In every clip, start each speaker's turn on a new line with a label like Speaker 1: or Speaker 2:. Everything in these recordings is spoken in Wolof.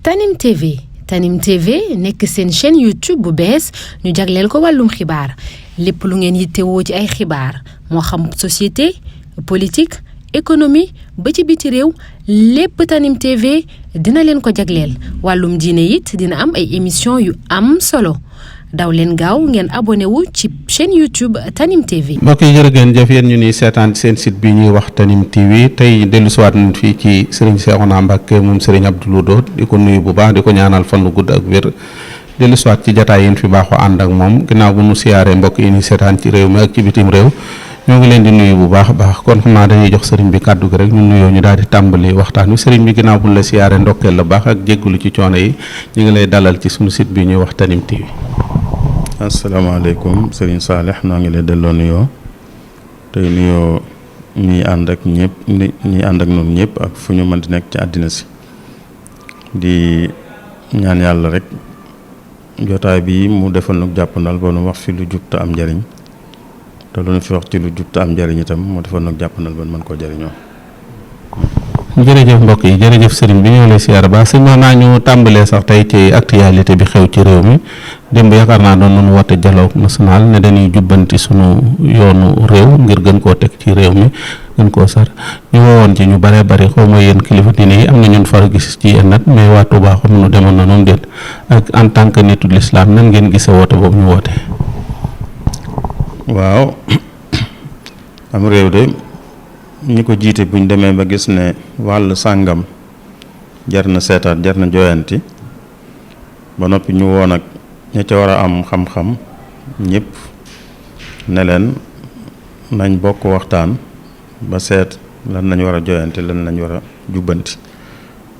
Speaker 1: Tanim TV nekk seen chaîne YouTube bu bees ñu jagleel ko wàllum xibaar lépp lu ngeen yittewoo ci ay xibaar moo xam société politique économie ba ci biti réew lépp Tanim TV dina leen ko jagleel wàllum diine it dina am ay émission yu am solo daw leen gaaw ngeen abonné wu ci chaîne YouTube Tanim TV.
Speaker 2: mbokk yi jërë ngeen jëf yéen ñu ni seetaan seen site bi ñuy wax Tanim TV tey dellusiwaat nañ fii ci Serigne Cheikhouna Mbacké moom Serigne Abdou Lahad di ko nuyu bu baax di ko ñaanal fan lu gudd ak wér dellusiwaat ci jataay yi fi baaxoo ànd ak moom ginnaaw bu nu siyaaree mbokk yi ni seetaan ci réew mi ak ci bitim réew ñoo ngi leen di nuyu bu baax a baax kon xam naa dañuy jox Serigne bi kàddu gi rek ñu nuyoo ñu daal di tàmbali waxtaan wi Serigne bi ginnaaw bu la siyaaree ndokkeel la baax ak jéggulu ci coono yi ñu ngi lay dalal ci sunu site bi ñuy wax Tanim TV.
Speaker 3: asalaamaaleykum Serigne Saleh noo ngi lay delloo nuyoo tey nuyoo ñi ànd ak ñëpp ñi ànd ak noonu ñëpp ak fu ñu mën di nekk ci àddina si di ñaan yàlla rek jotaay bi mu defal nag jàppandal ba nu wax fi lu jub te am njariñ te lu nu fi wax ci lu jub te am njariñ itam mu defal nag jàppandal ba nu mën koo jariñoo.
Speaker 2: jërëjëf mbokk yi jërëjëf Serigne bi ñoo lay siyaar baax sëñ wax naa ñu tàmbalee sax tey ci actualité bi xew ci réew mi démb yaakaar naa doon nañu woote dialogue national ne dañuy jubbanti sunu yoonu réew ngir gën koo teg ci réew mi gën koo sar ñu woowoon ci ñu bare bari xaw ma yéen kilifa diine yi am na ñun far gis ci yéen nag mais waa Touba xam nu demoon na noonu déet ak en tant que nitu l'islam nan ngeen gise woote boobu ñu woote.
Speaker 3: waaw am réew de ñi ko jiite buñ demee ba gis ne wàll sàngam jar na seetaat jar na jooyanti ba noppi ñu woon ak ña ca war a am xam-xam ñëpp ne leen nañ bokk waxtaan ba seet lan lañ war a jooyanti lan lañ war a jubbanti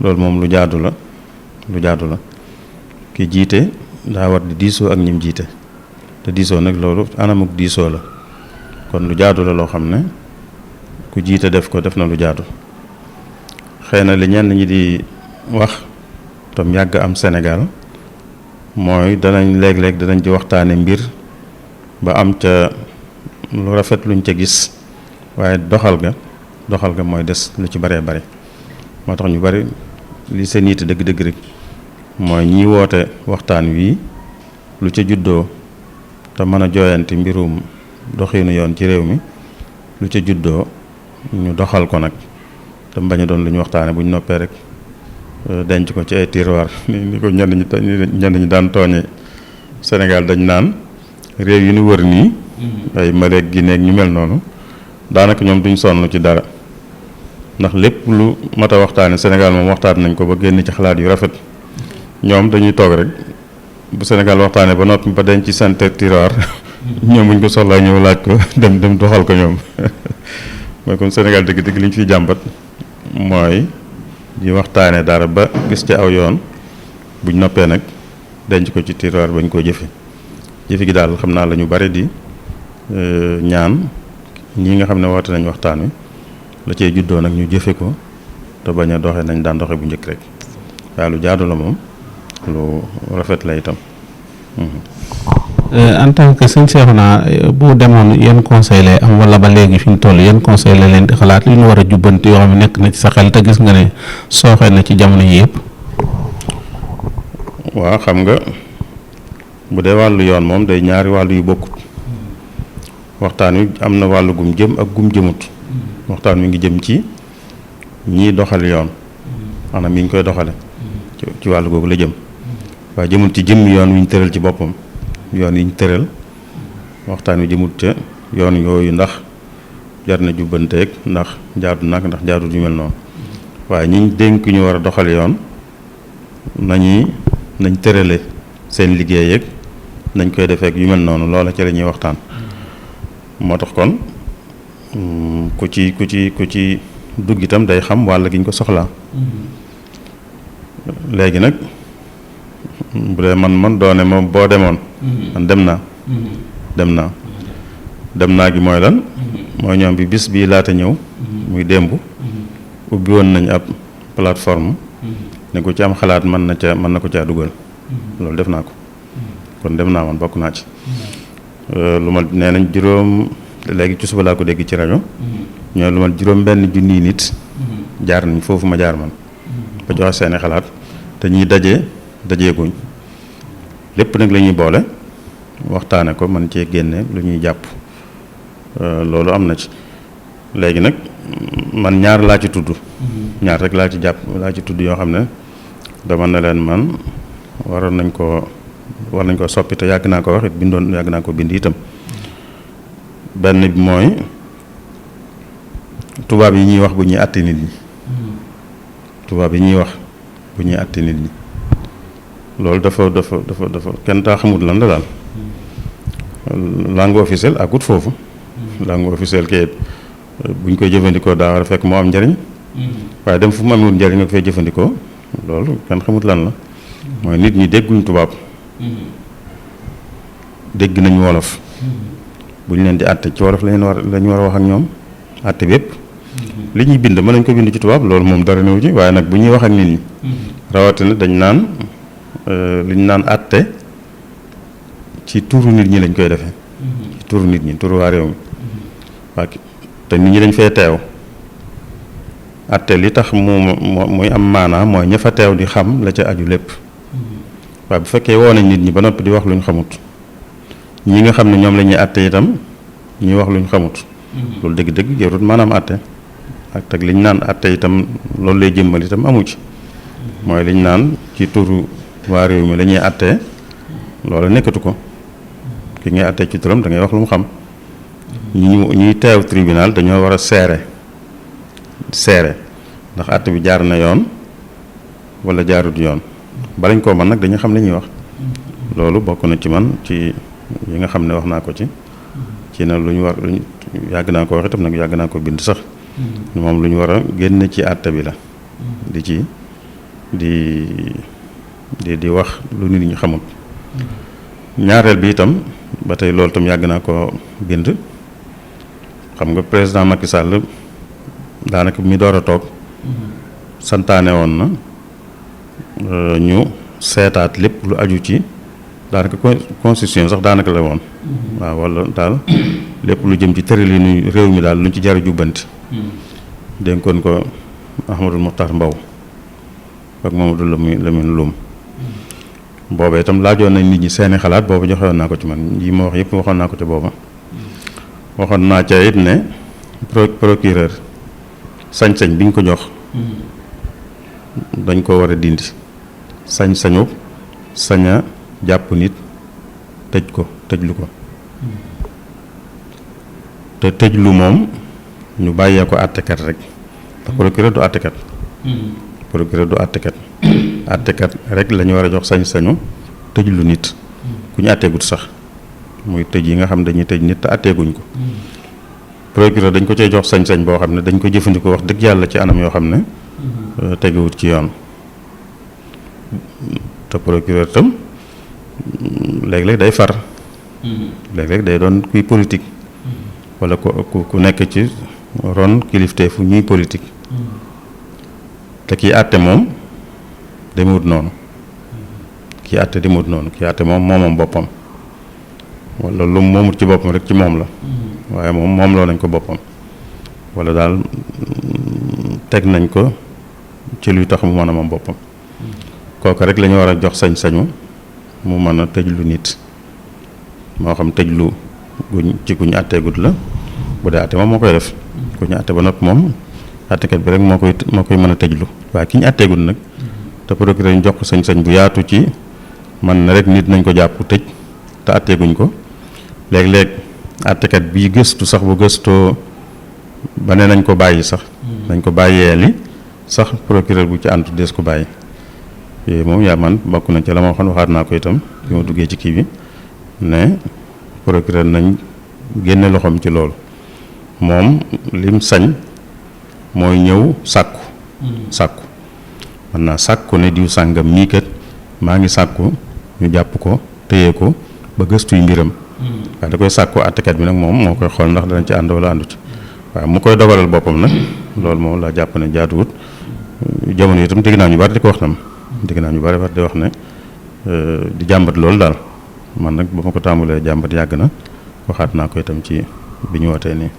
Speaker 3: loolu moom lu jaadu la ki jiite daa war di diisoo ak ñim jiite te diisoo nag loolu anamuk diisoo la kon lu jaadu la loo xam ne ku jiite def ko def na lu jaadu xëy na li ñenn ñi di wax tam yàgg am Sénégal mooy danañ léeg-léeg danañ ci waxtaane mbir ba am ca lu rafet luñ ca gis waaye doxal ga mooy des lu ci baree bari moo tax ñu bari li seen yitte dëgg-dëgg rek mooy ñi woote waxtaan wi lu ca juddoo te mën a jooyanti mbirum doxinu yoon ci réew mi lu ca juddoo ñu doxal ko nag te bañ a doon lu ñu waxtaane bu ñu noppee rek denc ko ci ay tiroir ni ko ñenn ñi daan tooñe Sénégal dañ naan réew yi ñu wër nii ay Maleek gi nekk ñu mel noonu daanaka ñoom duñ sonn ci dara ndax lépp lu mat a waxtaane Sénégal moom waxtaan nañ ko ba génn ci xalaat yu rafet ñoom dañuy toog rek bu Sénégal waxtaane ba noppi ba denc ci seen tiroir ñoom buñ ko soxlaa ñëw laaj ko dem doxal ko ñoom mooy comme Sénégal dëgg-dëgg li ñu fiy jàmbat mooy di waxtaane dara ba gis ci aw yoon buñ noppee nag denc ko ci tiroir bañ koo jëfe gi daal xam naa la ñu bari di ñaan ñi nga xam ne woote nañ waxtaan wi la cee juddoo nag ñu jëfe ko te bañ a doxe nañ daan doxe bu njëkk rek waaye lu jaadu la moom lu rafet la itam.
Speaker 2: En tant que sëñ Cheikhouna bu demoon yan conseil lay am wala ba léegi fi ñu toll yan conseil la leen di xalaat li ñu war a jubbanti yoo xam ne nekk na ci sa xel te gis nga ne sooxee na ci jamono yi yëpp.
Speaker 3: waaw xam nga bu dee wàllu yoon moom day ñaari wàllu yu bokkut waxtaan wi am na wàllu gum jëm ak gum jëmut waxtaan wi ngi jëm ci ñiy doxal yoon maanaam yi ñu koy doxale ci wàllu googu la jëm waaye jëmul ci jëm yoon wi ñu tëral ci boppam yoon yi ñu tëral waxtaan wi jëmut ca yoon yooyu ndax jar na jubbanteeg ndax jaadu nag ndax jaadu ju mel noonu waaye ñi dénk ñu war a doxal yoon nañ tërale seen liggéey yeeg nañ koy defee ak yu mel noonu loola ci la ñuy waxtaan moo tax kon ku ci dugg itam day xam wàll gi ñu ko soxlaa léegi nag bu dee man doone moom boo demoon man dem naa gi mooy lan mooy ñoom bi bis bii laata ñëw muy démb ubbi woon nañ ab plateforme ne ku ci am xalaat mën na ko caa dugal loolu def naa ko kon dem naa man bokk naa ci lu ma nee nañ juróom léegi ci suba laa ko dégg ci rajo ñoo lu ma juróom benn junniy nit jaar nañ foofu ma jaar man ba joxe seeni xalaat te te ñiy dajeeguñ lépp nag la ñuy boole waxtaane ko mën cee génne lu ñuy jàpp loolu am na ci léegi nag man ñaar laa ci tudd ñaar rek laa ci tudd yoo xam ne dama ne leen man war nañ ko soppi te yàgg naa ko wax it yàgg naa ko bind itam benn bi mooy tubaab yi ñuy wax bu ñuy àtte nit ñi tubaab yi ñuy wax bu ñuy àtte nit ñi loolu dafa kenn taa xamut lan la daal langue officielle àggut foofu langue officielle kay buñ koy jëfandikoo daa war a fekk moo am njariñ waaye dem fu mu amul njariñ nga ko fay jëfandikoo loolu kenn xamut lan la mooy nit ñi dégguñ tubaab dégg nañ wolof bu ñu leen di àtte ci wolof lañu war a wax ak ñoom àtte bépp li ñuy bind mën nañ ko bind ci tubaab loolu moom dara newu ci waaye nag bu ñuy wax ak nit ñi rawatina dañ naan li ñu naan àtte ci turu nit ñi lañ koy defee ci turu nit ñi turu waa réew mi waa te nit ñi dañ fee teew àtte li tax muy am maanaa mooy ña fa teew di xam la ca aju lépp waaye bu fekkee woo nañ nit ñi ba noppi di wax luñ xamut ñi nga xam ne ñoom la ñuy àtte itam ñuy wax luñ xamut loolu dëgg-dëgg jarut maanaam àtte ak teg liñ naan àtte itam loolu lay jëmmal itam amu ci mooy liñ naan ci turu waa réew mi la ñuy àttee loolu nekkatu ko ki ngay àttee ci turam da ngay wax lu mu xam ñuy teew tribunal dañoo war a seere ndax àtte bi jaar na yoon wala jaarut yoon balañ koo man nag dañu xam li ñuy wax loolu bokk na ci man ci yi nga xam ne wax naa ko ci na lu ñu war luñ yàgg naa ko wax itam nag yàgg naa ko bind sax moom lu ñu war a génn ci àtte bi la di wax lu nit ñi xamul ñaareel bi itam ba tey loolu itam yàgg naa ko bind xam nga président Macky Sall daanaka mi door a toog santaane woon na ñu seetaat lépp lu aju ci daanaka constitution sax daanaka la woon waaw wala daal lépp lu jëm ci tëralinu réew mi daal luñ ci jar a jubbanti dénkoon ko Ahmadou Mokhtar Mbow ak Mamadou Lamine Loum booba itam laajoon nañ nit ñi seeni xalaat booba joxewoon naa ko ci man yi ma wax yëpp waxoon naa ko ca booba waxoon naa ca it ne procureur sañ-sañ bi ñu ko jox dañ ko war a dindi sañ-sañu saña jàpp nit tëjlu ko te tëjlu moom ñu bàyyee ko àttekat rek ndax procureur du àttekat àttekat rek la ñu war a jox sañ-sañu tëjlu nit ku ñu àtteegut sax muy tëj yi nga xam dañuy tëj nit te àtteeguñ ko procureur dañ ko cay jox sañ-sañ boo xam ne dañ ko jëfandikoo wax dëgg yàlla ci anam yoo xam ne tegewut ci yoon te procureur tam léeg-léeg day far léeg-léeg day doon kuy politique wala ku nekk ci ron kilifteefu ñuy politique te kii àtte moom demewut noonu kii àtte moom moomam boppam wala lu moomut ci boppam rek ci moom la waaye moom loo nañ ko boppam wala daal teg nañ ko ci luy tax mu mën a moom boppam kooku rek la ñu war a jox sañ-sañu mu mën a tëjlu nit moo xam tëjlu ci ku ñu àtteegut la bu dee àtte moom moo koy def ku ñu àtte ba noppi moom àttekat bi rek moo koy mën a tëjlu waaye ki ñu àtteegut nag te procureur ñu jox ko sañ-sañ bu yaatu ci man na rek nit nañ ko jàpp tëj te àtteeguñ ko léeg-léeg àttekat bii gëstu sax bu gëstoo ba ne nañ ko bàyyi sax nañ ko bàyyee li sax procureur bu ci àntu dees ko bàyyi yooyu moom yaa man bokk na ci la ma waxoon waxaat naa ko itam bi ma duggee ci kii bi ne procureur nañ génne loxoom ci loolu moom lim sañ mooy ñëw sàkku mën naa sàkku ne diw sàngam mii kat maa ngi sàkku ñu jàpp ko téye ko ba gëstuy mbiram waaye da koy sàkku àttekat bi nag moom moo koy xool ndax dana ci ànd wala àndu ci waaye mu koy dogalal boppam nag loolu moom laa jàpp ne jaaduwut jamono itam dégg naa ñu bari di ko wax tam dégg naa ñu bari di wax ne di jàmbat loolu daal man nag ba ma ko tàmbalee jàmbat yàgg na waxaat naa ko itam ci bi ñu wootee nii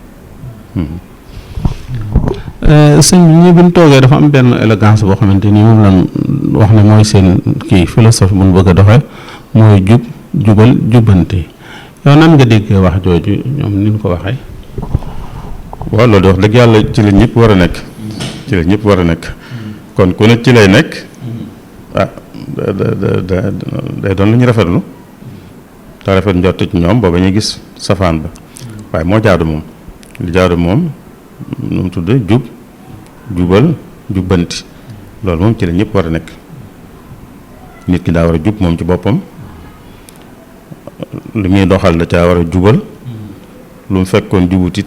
Speaker 2: sëñ bi ñu buñ toogee dafa am benn élégance boo xamante ni moom lañ wax ne mooy seen kii philosophie bu ñu bëgg a doxee mooy jubal jubbanti yow nan nga déggee wax jooju ñoom ni ñu ko waxee.
Speaker 3: waaw loolu de wax dëgg yàlla ci la ñëpp war a nekk. ci la ñëpp war a nekk. kon ku ne ci lay nekk. ah day doon lu ñu rafetlu. te rafet njort ci ñoom booba ñuy gis safaan ba waaye moo jaadu moom li jaadu moom nu mu tudd jubal jubbanti loolu moom ci la ñëpp war a nekk nit ki daa war a jub moom ci boppam li muy doxal da caa war a jubal lu mu fekkoon jubutit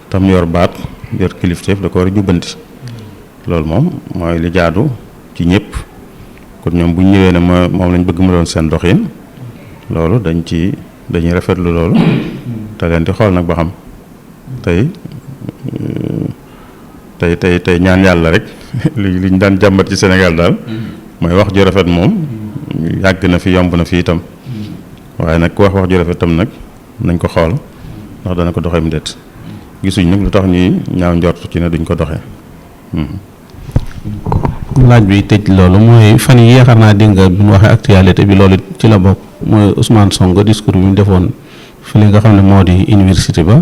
Speaker 3: tam yor baat yor kilifteef da ko war a jubbanti loolu moom mooy li jaadu ci ñëpp kon ñoom bu ñu ñëwee ne moom lañ bëgg mu doon seen doxin loolu dañuy rafetlu loolu te leen di xool nag ba xam tey ñaan yàlla rek li ñu daan jàmbat ci Sénégal daal mooy wax ju rafet moom yàgg na fi yomb na fi itam waaye nag ku wax ju rafet itam nag nañ ko xool ndax dana ko doxee mu déet gisuñ nag lu tax ñuy ñaaw njort ci ne duñ ko doxee.
Speaker 2: laaj bi tëj loolu mooy fan yi yaakaar naa dégg nga bu ñu waxee actualité bi loolu ci la bokk mooy Ousmane Sonko discours bi mu defoon fi li nga xam ne moo di université ba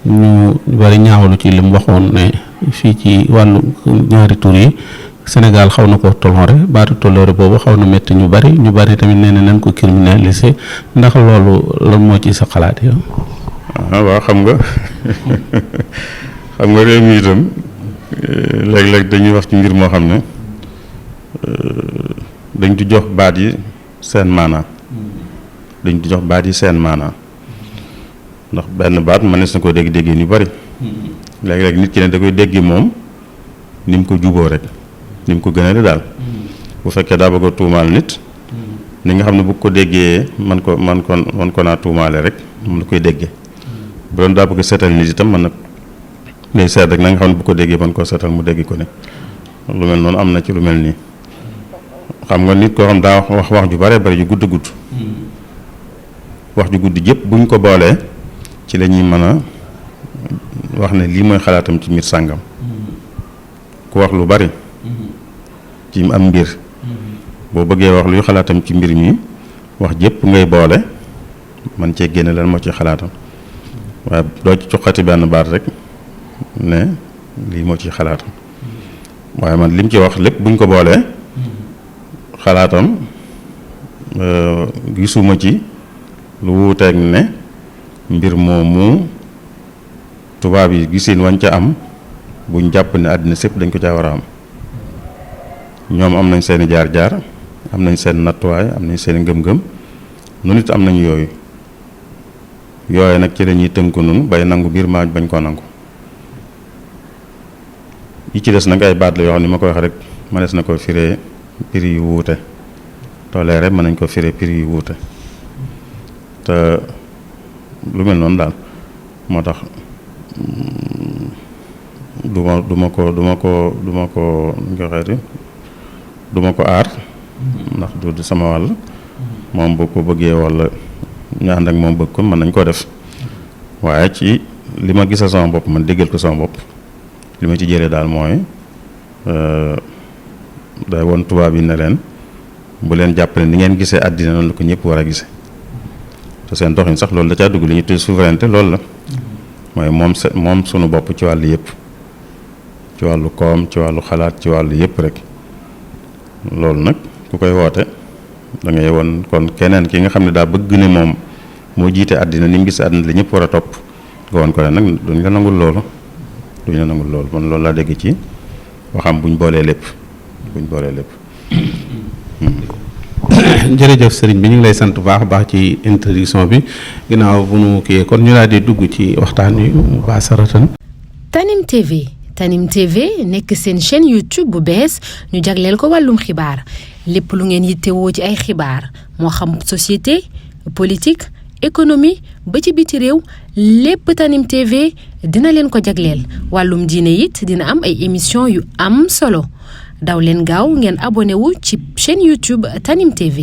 Speaker 2: ñu bari ñaawlu ci li mu waxoon ne fii ci wàllu ñaari tur yi Sénégal xaw na ko tolloore baatu tolloore boobu xaw na métti ñu bari tamit nee na nañ ko criminaliser ndax loolu lan moo ci sa xalaat yow.
Speaker 3: waaw xam nga réew mi itam léeg-léeg dañuy wax ci mbir moo xam ne dañ di jox baat yi seen maanaa ndax benn baat mënees na koo dégg-déggee ñu bari léeg-léeg nit ki ne da koy déggi moom ni mu ko juboo rek ni mu ko gënale daal bu fekkee daa bëgg a tuumaal nit ni nga xam ne bu ko déggee man ko naa tuumaale rek moom la koy déggee bu doon daa bëgg seetal nit itam man nag day seet rek na nga xam ne bu ko déggee man koo seetal mu dégg ko ne lu mel noonu am na ci lu mel nii xam nga nit koo xam daa wax ju bare bari ju gudd wax ju gudd jëpp buñ ko boolee ci la ñuy mën a wax ne lii mooy xalaatam ci mbir sàngam ku wax lu bari ci am mbir boo bëggee wax luy xalaatam ci mbir mi wax jëpp ngay boole man cee génne lan moo ci xalaatam waaye doo ci cuqati benn baat rek ne lii moo ci xalaatam waaye man lim ci wax lépp buñ ko boolee xalaatam gisuma ci lu wuuteeg ne mbir moomu tubaab yi gisin wañ ca am buñ jàpp ne àddina sépp dañ ko caa war a am ñoom am nañ seeni jaar-jaar am nañ seen nattuwaay am nañ seeni ngëm-ngëm nu nit am nañu yooyu nag ci lañuy tënku nun bay nangu biir maaj bañ koo nangu yi ci des nag ay baat la yoo xam ni ma ko wax rek mënees na ko firee prix yu wuute toléré mën nañ ko firee prix yu wuute te lu mel noonu daal moo tax du ma ko aar ndax du sama wàll moom bu ko bëggee walla ñu ànd ak moom bëgg ko mën nañ koo def waaye ci li ma gisal sama bopp man déggal ko sama bopp li ma ci jëlee daal mooy day woon tubaab yi ne leen bu leen jàpp ne ni ngeen gisee àddina noonu la ko ñëpp war a gisee te seen doxin sax loolu da caa dugg li ñu tudd souveraineté loolu la mooy moom sunu bopp ci wàllu yëpp ci wàllu koom ci wàllu xalaat ci wàllu yëpp rek loolu nag ku koy woote da ngay woon kon keneen ki nga xam ne daa bëgg ne moom moo jiite àddina ni mu gis àddina la ñëpp war a topp nga woon ko ne nag duñ la nangul loolu man loolu laa dégg ci waxam buñ boolee lépp
Speaker 2: jërëjëf sëriñ bi ñu ngi lay sant bu baax a baax ci introduction bi ginnaaw bu nu kii kon ñu daal di dugg ci waxtaan wi ba saratan.
Speaker 1: Tanim TV nekk seen chaîne YouTube bu bees ñu jagleel ko wàllum xibaar lépp lu ngeen yittewoo ci ay xibaar moo xam société politique économie ba ci biti réew lépp Tanim TV dina leen ko jagleel wàllum diine it dina am ay émission yu am solo daw leen gaaw ngeen abonné wu ci chaîne YouTube Tanim TV.